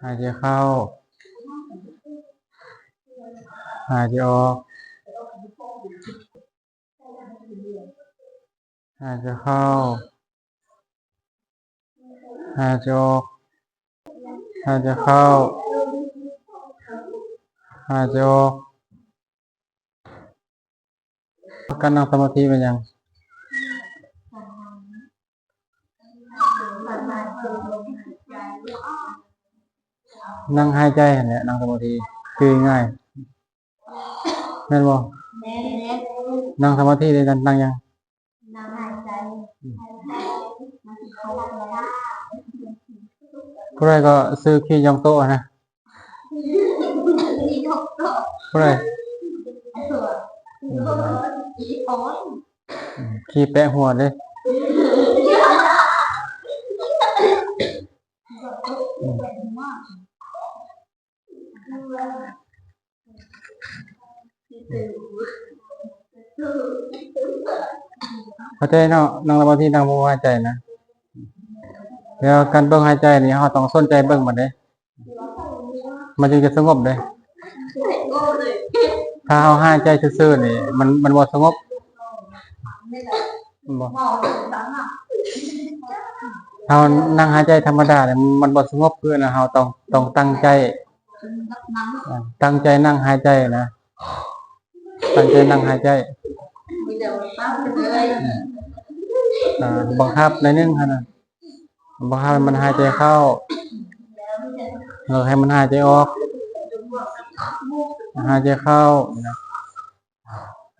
ຫາຍໃຈເຂົ້າ ຫາຍໃຈອອກ ຫາຍໃຈເຂົ້າ ຫາຍໃຈອອກ ຫາຍໃຈເຂົ້າ ຫາຍໃຈອອກ. ການນັ່ງສະມາທິແມ່ນຫຍັງ? ນັ່ງຫາຍໃຈຫັ້ນແຫຼະ ນັ່ງສະມາທິ ຄືງ່າຍ ແມ່ນບໍ່? ແມ່ນ. ນັ່ງສະມາທິເດ້ ນັ່ງຫຍັງ? ນັ່ງຫາຍໃຈ. ຜູ້ໃດກໍຊື່ຄີຢອງໂຕະຫັ້ນນະ? ຜູ້ໃດ? ອືມ ຂີ້ແປະຫົວເດ້. ອືມ ເຂົ້າໃຈເນາະ ນັ່ງສະມາທິ ນັ່ງບໍ່ຫາຍໃຈນະ. ແລ້ວການເບິ່ງຫາຍໃຈນີ້ ເຮົາຕ້ອງສົນໃຈເບິ່ງມັນເດ້ ມັນຈຶ່ງຈະສະຫງົບເດ້. ຖ້າເຮົາຫາຍໃຈຊື່ໆນີ້ ມັນ ມັນບໍ່ສະຫງົບ ແມ່ນບໍ່? ເຮົານັ່ງຫາຍໃຈທຳມະດານີ້ ມັນບໍ່ສະຫງົບ ຄືນະ ເຮົາຕ້ອງ ຕ້ອງຕັ້ງໃຈ ຕັ້ງໃຈນັ່ງຫາຍໃຈນະ ຕັ້ງໃຈນັ່ງຫາຍໃຈ. ອ່າ ບັງຄັບໜ້ອຍໜຶ່ງຫັ້ນນະ ບັງຄັບໃຫ້ມັນຫາຍໃຈເຂົ້າ ເອີ ໃຫ້ມັນຫາຍໃຈອອກ ຫາຍໃຈເຂົ້າ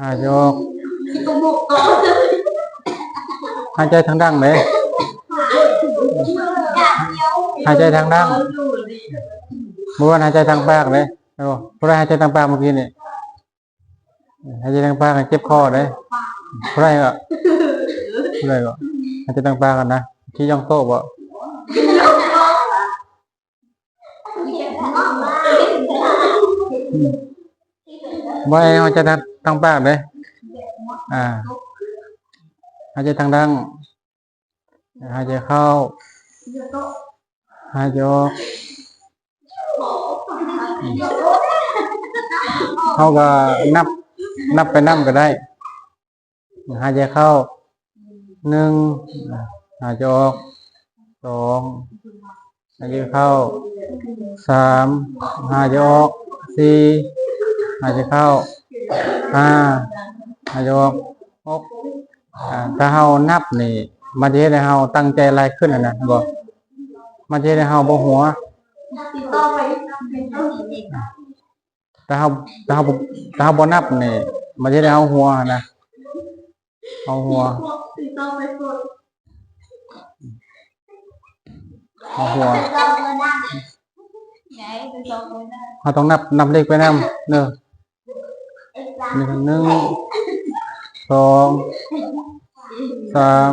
ຫາຍໃຈອອກ ຫາຍໃຈທາງດັງເດ້ ຫາຍໃຈທາງດັງ ບໍ່ແມ່ນຫາຍໃຈທາງປາກເດ້. ເອີ ຜູ້ໃດຫາຍໃຈທາງປາກເມື່ອກີ້ນີ້? ຫາຍໃຈທາງປາກເຈັບຄໍເດ້. ຜູ້ໃດກໍ ຜູ້ໃດກໍຫາຍໃຈທາງປາກຫັ້ນນະ ຂີ້ຢອງໂຕະບໍ? ອືມ ບໍ່ໃຫ້ຫາຍໃຈທາງ ທາງປາກເດ້. ອ່າ ຫາຍໃຈທາງດັງ ຫາຍໃຈເຂົ້າ ຫາຍໃຈອອກ. ເຮົາກໍນັບ ນັບໄປນຳກໍໄດ້. ຫາຍໃຈເຂົ້າ ໜຶ່ງ ຫາຍໃຈອອກ ສອງ ຫາຍໃຈເຂົ້າ ສາມ ຫາຍໃຈອອກ ສີ່ ຫາຍໃຈເຂົ້າ ຫ້າ ຫາຍໃຈອອກ ຫົກ. ອ່າ ຖ້າເຮົານັບນີ້ ມັນຈະເຮັດໃຫ້ເຮົາຕັ້ງໃຈຫຼາຍຂຶ້ນຫັ້ນນະ ເຫັນບໍ່? ມັນຈະເຮັດໃຫ້ເຮົາບໍ່ຫົວ. ຖ້າເຮົາ ຖ້າເຮົາ ຖ້າເຮົາບໍ່ນັບນີ້ ມັນຈະເຮັດໃຫ້ເຮົາຫົວຫັ້ນນະ ເຮົາຫົວ ເຮົາຫົວ. ເຮົາຕ້ອງນັບ ນັບເລກໄປນຳເດີ ໜຶ່ງ ສອງ ສາມ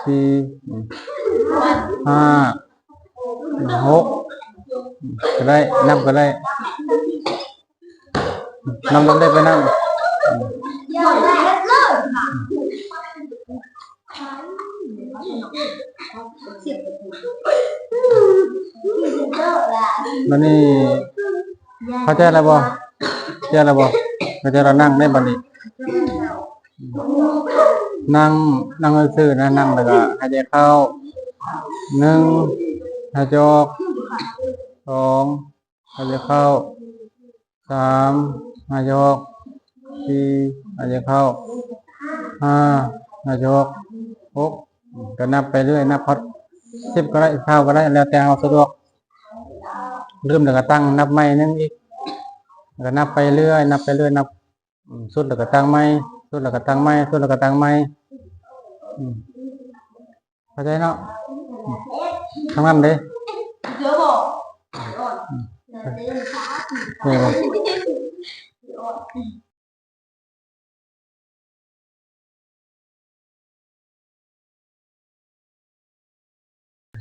ສີ່ ຫ້າ ຫົກ ກໍໄດ້ ນັບກໍໄດ້ ນັບ ນັບໄດ້ໄປນຳ. ບັດນີ້ເຂົ້າໃຈແລ້ວບໍ່? ເຂົ້າໃຈແລ້ວບໍ່? ເຂົ້າໃຈແລ້ວ ນັ່ງໄດ້ບັດນີ້. ນັ່ງ ນັ່ງຊື່ໆນະ ນັ່ງແລ້ວກໍຫາຍໃຈເຂົ້າ ໜຶ່ງ ຫາຍໃຈອອກ ສອງ ຫາຍໃຈເຂົ້າ ສາມ ຫາຍໃຈອອກ ສີ່ ຫາຍໃຈເຂົ້າ ຫ້າ ຫາຍໃຈອອກ ຫົກ ກໍນັບໄປເລື້ອຍ ນັບຮອດສິບກໍໄດ້ ຊາວກໍໄດ້ ແລ້ວແຕ່ເຮົາສະດວກ. ລືມແລ້ວກໍຕັ້ງນັບໃໝ່ໜຶ່ງອີກ ແລ້ວກໍນັບໄປເລື້ອຍ ນັບໄປເລື້ອຍ ນັບ ອືມ ສຸດແລ້ວກໍຕັ້ງໃໝ່ ສຸດແລ້ວກໍຕັ້ງໃໝ່ ສຸດແລ້ວກໍຕັ້ງໃໝ່. ອືມ ເຂົ້າໃຈເນາະ? ອືມ ທາງນັ້ນເດ້? ອືມ ເອີ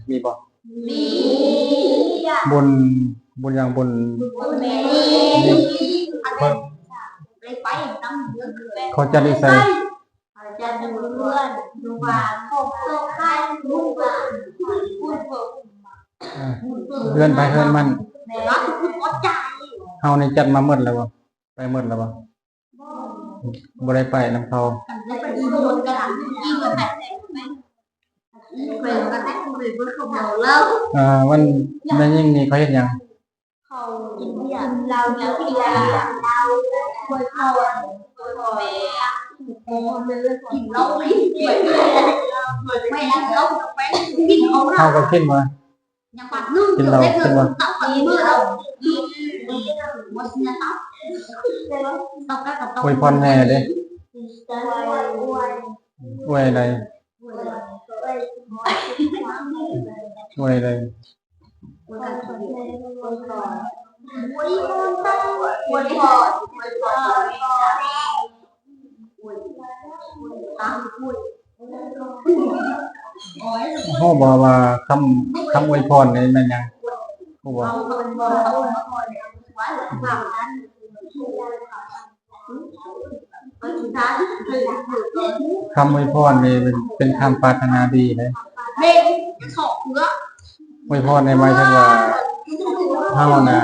ມີບໍ່? ມີ. ບຸນ ບຸນຫຍັງ? ບຸນ ບຸນແມ່ນ ເຂົາຈັດຢູ່ໃສ? ເຂົາຈັດຢູ່ເຮືອນ ຢູ່ບ້ານ ຂອບໂຕຄ້າຍ ບຸນ ບຸນ ເຮືອນໃຜເຮືອນມັນ. ເຮົານີ້ຈັດມາໝົດແລ້ວບໍ່? ໄປໝົດແລ້ວບໍ່? ບໍ່ໄດ້ໄປນຳເຂົາ. ເອີ ມັນ ແມ່ຍິງນີ້ເຂົາເຮັດຫຍັງ? ເຂົາກິນເບຍ ກິນເຫຼົ້າ ກິນເບຍ ເຫຼົ້າ ອວຍພອນ ອວຍພອນແມ່ ກິນເຫຼົ້າ ກິນເບຍ ແມ່ເຮົາກໍກິນບໍ່? ກິນເຫຼົ້າ ກິນບໍ່? ອວຍພອນແມ່ເດ້. ອວຍໃດ? ອວຍໃດ? ຮູ້ບໍ່ວ່າຄຳ ຄຳອວຍພອນນີ້ແມ່ນຫຍັງ? ຮູ້ບໍ່? ຄຳອວຍພອນນີ້ເປັນ ເປັນຄຳປາດຖະໜາດີເດ້. ອວຍພອນນີ້ໝາຍເຖິງວ່າເຮົານະ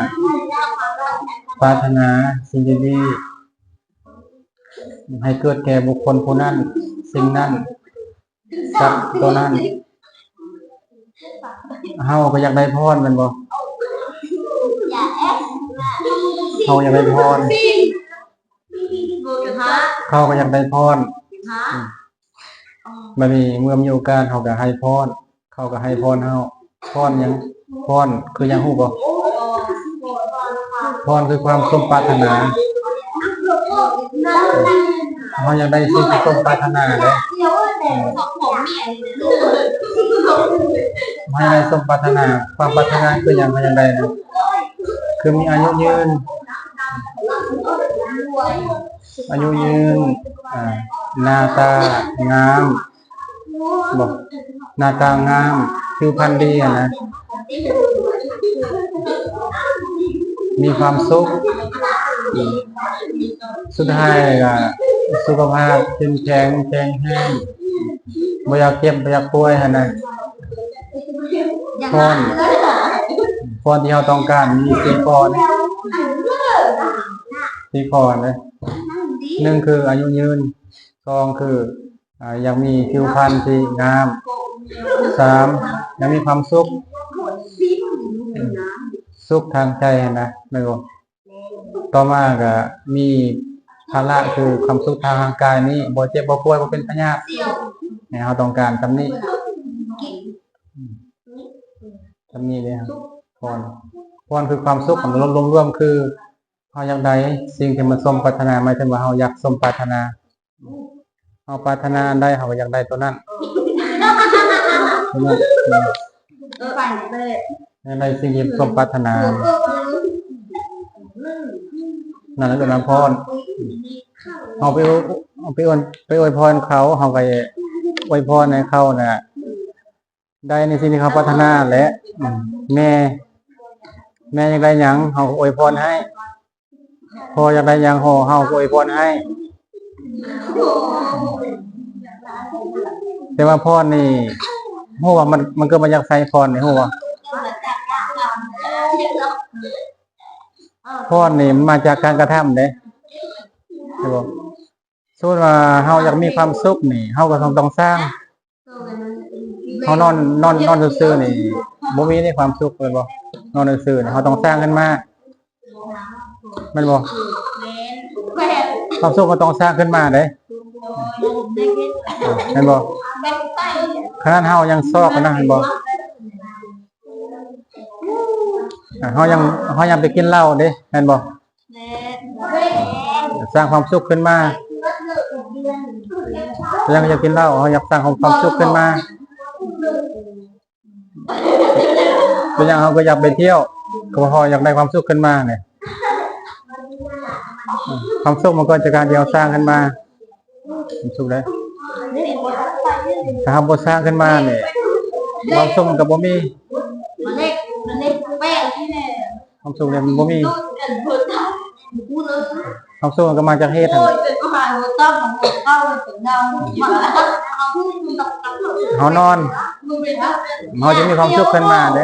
ປາດຖະໜາສິ່ງດີໆ ໃຫ້ເກີດແກ່ບຸກຄົນຜູ້ນັ້ນ ສິ່ງນັ້ນ ສັດຕົວນັ້ນ. ເຮົາກໍຢາກໄດ້ພອນແມ່ນບໍ່? ເຮົາຢາກໄດ້ພອນ. ເຂົາກໍຢາກໄດ້ພອນ. ບັດນີ້ເມື່ອມີໂອກາດ ເຮົາກໍໃຫ້ພອນ. ເຂົາກໍໃຫ້ພອນເຮົາ. ພອນຫຍັງ? ພອນຄືຫຍັງຮູ້ບໍ່? ພອນຄືຄວາມສົມປາດຖະໜາ. ເຮົາຢາກໄດ້ສິ່ງທີ່ສົມປາດຖະໜາເດ້. ໃຫ້ໄດ້ສົມປາດຖະໜາ. ຄວາມປາດຖະໜາຄືຫຍັງ? ເຮົາຢາກໄດ້ນະ ຄືມີອາຍຸຍືນ. ອາຍຸຍືນ, ອາ, ໜ້າຕາງາມ, ບໍ່, ໜ້າຕາງາມ, ຜິວພັນດີຫັ້ນນະ, ມີຄວາມສຸກ, ສຸດທ້າຍກໍສຸຂະພາບເຂັ້ມແຂງ, ແຂງແຮງ, ບໍ່ຢາກເຈັບ, ບໍ່ຢາກປ່ວຍຫັ້ນນະ. ພອນ, ພອນທີ່ເຮົາຕ້ອງການມີສີ່ຂໍ້ນະ, ສີ່ຂໍ້ນະ. ໜຶ່ງຄືອາຍຸຍືນ, ສອງຄື ອາ ຢາກມີຜິວພັນທີ່ງາມ, ສາມ ຢາກມີຄວາມສຸກ, ສຸກທາງໃຈຫັ້ນນະ ແມ່ນບໍ່? ຕໍ່ມາກໍມີພາລະຄືຄວາມສຸກທາງຮ່າງກາຍນີ້ ບໍ່ເຈັບບໍ່ປ່ວຍ ບໍ່ເປັນພະຍາດ, ແມ່ນເຮົາຕ້ອງການສ່ຳນີ້, ສ່ຳນີ້ເດ້. ພອນ, ພອນຄືຄວາມສຸກ, ລວມໆຄືເຮົາຢາກໄດ້ສິ່ງທີ່ມັນສົມປາດຖະໜາ, ໝາຍເຖິງວ່າເຮົາຢາກສົມປາດຖະໜາ. ເຮົາປາດຖະໜາອັນໃດ ເຮົາກໍຢາກໄດ້ຕົວນັ້ນ, ຕົວນັ້ນ, ເອີ ຢາກໄດ້ສິ່ງທີ່ສົມປາດຖະໜາ, ນັ້ນແຫຼະເອີ້ນວ່າພອນ. ເຮົາໄປ ເຮົາໄປອວຍ ໄປອວຍພອນເຂົາ, ເຮົາກໍອວຍພອນໃຫ້ເຂົານະ ໄດ້ໃນສິ່ງທີ່ເຂົາປາດຖະໜາແຫຼະ. ອືມ ແມ່ ແມ່ຢາກໄດ້ຫຍັງ ເຮົາກໍອວຍພອນໃຫ້, ພໍ່ຢາກໄດ້ຫຍັງ ເຮົາ ເຮົາກໍອວຍພອນໃຫ້. ແຕ່ວ່າພອນນີ້ ຮູ້ວ່າມັນ ມັນເກີດມາຈາກໃສ ພອນນີ້ ຮູ້ບໍ່? ພອນນີ້ມັນມາຈາກການກະທຳເດ້ ເຫັນບໍ່? ສົມມຸດວ່າເຮົາຢາກມີຄວາມສຸກນີ້ ເຮົາກໍຕ້ອງ ຕ້ອງສ້າງ. ເຮົານອນ ນອນ ນອນຊື່ໆນີ້ ບໍ່ມີໃນຄວາມສຸກ ແມ່ນບໍ່? ນອນຊື່ໆນີ້ ເຮົາຕ້ອງສ້າງຂຶ້ນມາ ແມ່ນບໍ່? ຄວາມສຸກເຮົາຕ້ອງສ້າງຂຶ້ນມາເດ້ ແມ່ນບໍ່? ຂະໜາດເຮົາຍັງຊອກນະ ເຫັນບໍ່? ອາ ເຮົາຍັງ ເຮົາຍັງໄປກິນເຫຼົ້າເດ້ ແມ່ນບໍ່? ສ້າງຄວາມສຸກຂຶ້ນມາ. ເຮົາຍັງຢາກກິນເຫຼົ້າ ເຮົາຢາກສ້າງຄວາມ ຄວາມສຸກຂຶ້ນມາ. ເປັນຫຍັງເຮົາກໍຢາກໄປທ່ຽວ ກໍເພາະເຮົາຢາກໄດ້ຄວາມສຸກຂຶ້ນມານີ້. ຄວາມສຸກມັນເກີດຈາກການທີ່ເຮົາສ້າງຂຶ້ນມາ. ຄວາມສຸກເດ້ ຖ້າເຮົາບໍ່ສ້າງຂຶ້ນມານີ້ ຄວາມສຸກມັນກໍບໍ່ມີ. ຄວາມສຸກນີ້ມັນບໍ່ມີ. ຄວາມສຸກມັນກໍມາຈາກເຫດຫັ້ນ. ເຮົານອນ ເຮົາຈະມີຄວາມສຸກຂຶ້ນມາເດ້.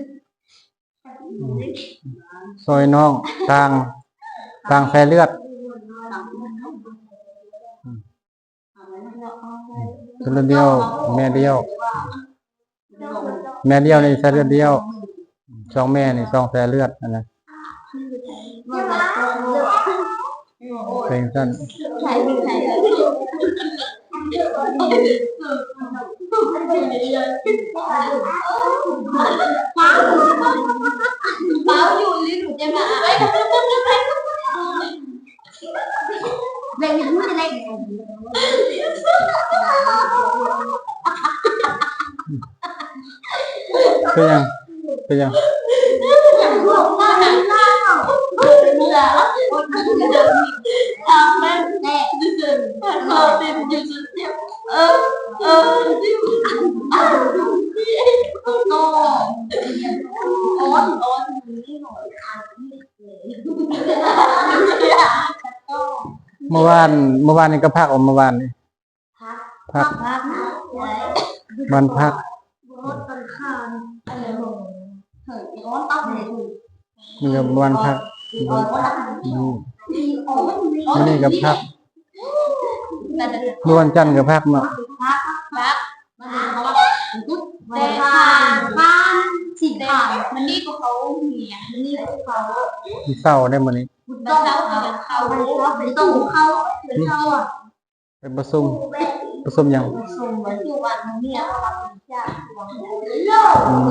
ຊ່ອຍນ້ອງຕ່າງ ຕ່າງສາຍເລືອດ ສາຍເລືອດດຽວ ແມ່ດຽວ ແມ່ດຽວນີ້ສາຍເລືອດດຽວ ສອງແມ່ນີ້ສອງສາຍເລືອດຫັ້ນນະ ເປັນຈັ່ງຊັ້ນ ເປັນຫຍັງ? ເປັນຫຍັງ? ມື້ວານ ມື້ວານນີ້ກໍພັກ ມື້ວານນີ້ ພັກ ວັນພັກ ມື້ວັນພັກ ອືມ. ມື້ນີ້ກໍພັກ ມື້ວັນຈັນກໍພັກເນາະ ພັກ ມັນເປັນເພາະວ່າວັນພຸດ ແຕ່ ວັນອັງຄານ ວັນທີຫ້າ ມື້ນີ້ກໍເຂົ້າໂຮງຮຽນ ມື້ນີ້ກໍເຂົ້າ ວັນເສົາເດ້ມື້ນີ້ ວັນເສົາກໍເຂົ້າ ວັນເສົາກໍເຂົ້າ ວັນເສົາ ໄປປະຊຸມ ປະຊຸມຫຍັງ? ປະຊຸມຢູ່ບ້ານເມຍ ເພາະວ່າບໍລິຈາກເຄື່ອງ ອືມ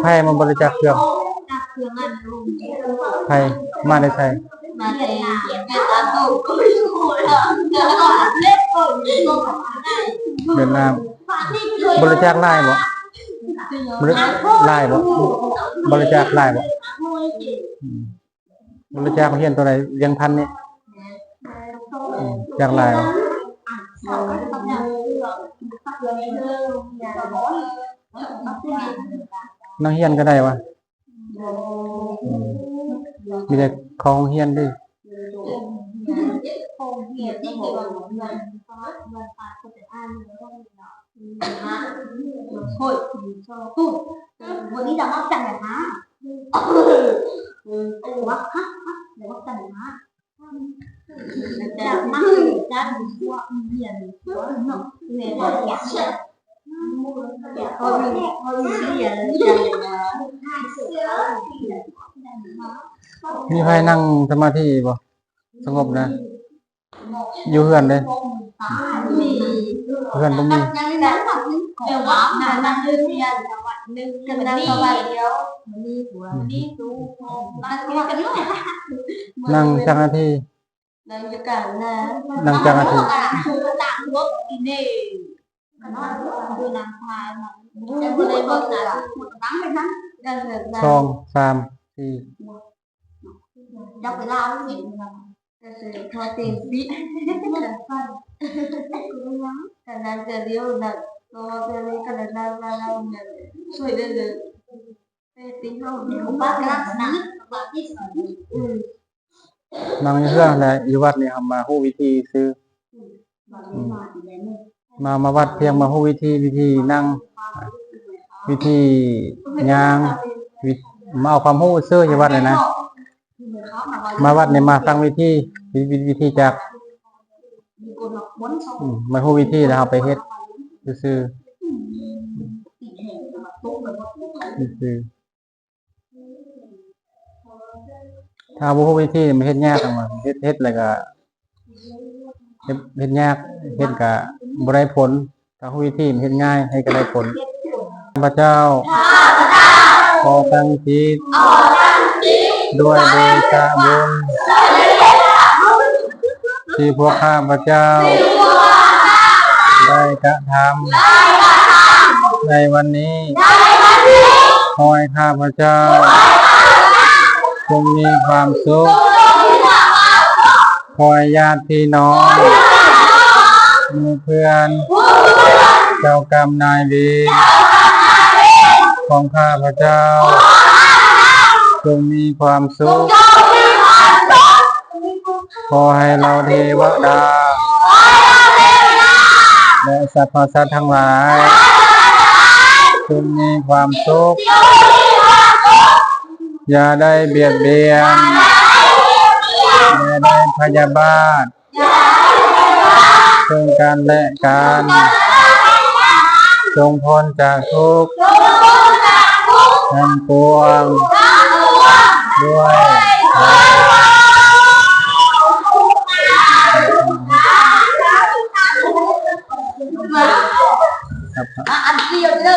ໃຜມາບໍລິຈາກເຄື່ອງ? ເຄື່ອງອັນ ໃຜມາແຕ່ໃສ? ມາແຕ່ຫວຽດນາມ ຫວຽດນາມ ບໍລິຈາກຫຼາຍບໍ່? ບໍລິ ຫຼາຍບໍ່? ບໍລິຈາກຫຼາຍບໍ່? ອືມ ບໍລິຈາກຮຽນຕົວໃດ? ວຽງຈັນນີ້ ອືມ ຈາກຫຼາຍບໍ່? ນັກຮຽນກໍໄດ້ວະ? ອືມ ມີແຕ່ເຂົ້າໂຮງຮຽນເດ້ ໂອ້ຍ ທຸກ ວັນນີ້ລະມັກຈັງຫວະ ເອີ ວັກ ຮະ ຮະ ແລ້ວວັກຈັງຫວະ ຈາກມັກຈັງຫວະ ຮຽນເນາະ ແມ່ນ ເຂົາຢູ່ ເຂົາຢູ່ຮຽນຈັງຫວະ ມີໃຜນັ່ງສະມາທິບໍ່? ສະຫງົບນະ. ຢູ່ເຮືອນເດ້ ເຮືອນບໍ່ມີ ນັ່ງຈັກນາທີ? ນັ່ງຈັກນາທີ? ສອງ ສາມ ສີ່ ຈັບເວລາ ນັ່ງຢູ່ເຮືອນແຫຼະ ຢູ່ວັດນີ້ເຮົາມາຮູ້ວິທີຊື່ ອືມ ມາ ມາວັດພຽງມາຮູ້ວິທີ ວິທີນັ່ງ ວິທີຍ່າງ ວິ ມາເອົາຄວາມຮູ້ຊື່ຢູ່ວັດນີ້ນະ ມາວັດນີ້ມາຟັງວິທີ ວິ ວິ ວິທີຈັກ ອືມ ມາຮູ້ວິທີແລ້ວເຮົາໄປເຮັດຊື່ໆ ຊື່ໆ. ຖ້າບໍ່ຮູ້ວິທີມັນເຮັດຍາກ ເຮັດ ເຮັດແລ້ວກະເຮັດ ເຮັດຍາກ ເຮັດກະບໍ່ໄດ້ຜົນ. ຖ້າຮູ້ວິທີມັນເຮັດງ່າຍ ເຮັດກະໄດ້ຜົນ. ຂ້າພະເຈົ້າ ຂໍຕັ້ງຈິດ ດ້ວຍເດຊະບຸນ ທີ່ພວກຂ້າພະເຈົ້າ ໄດ້ກະທຳ ໃນວັນນີ້ ຂໍໃຫ້ຂ້າພະເຈົ້າ ຈົ່ງມີຄວາມສຸກ ຂໍໃຫ້ຍາດພີ່ນ້ອງ ໝູ່ເພື່ອນ ເຈົ້າກຳນາຍເວນ ຂອງຂ້າພະເຈົ້າ ຈົ່ງມີຄວາມສຸກ. ຂໍໃຫ້ເຫຼົ່າເທວະດາ ແລະ ສັບພະສັດທັງຫຼາຍ ຈົ່ງມີຄວາມສຸກ ຢ່າໄດ້ບຽດບຽນ ຢ່າໄດ້ພະຍາບາດ ເຊິ່ງກັນແລະກັນ ຈົ່ງພົ້ນຈາກທຸກທັງປວງ ດ້ວຍເທີດ. ອັນດຽວເດີ.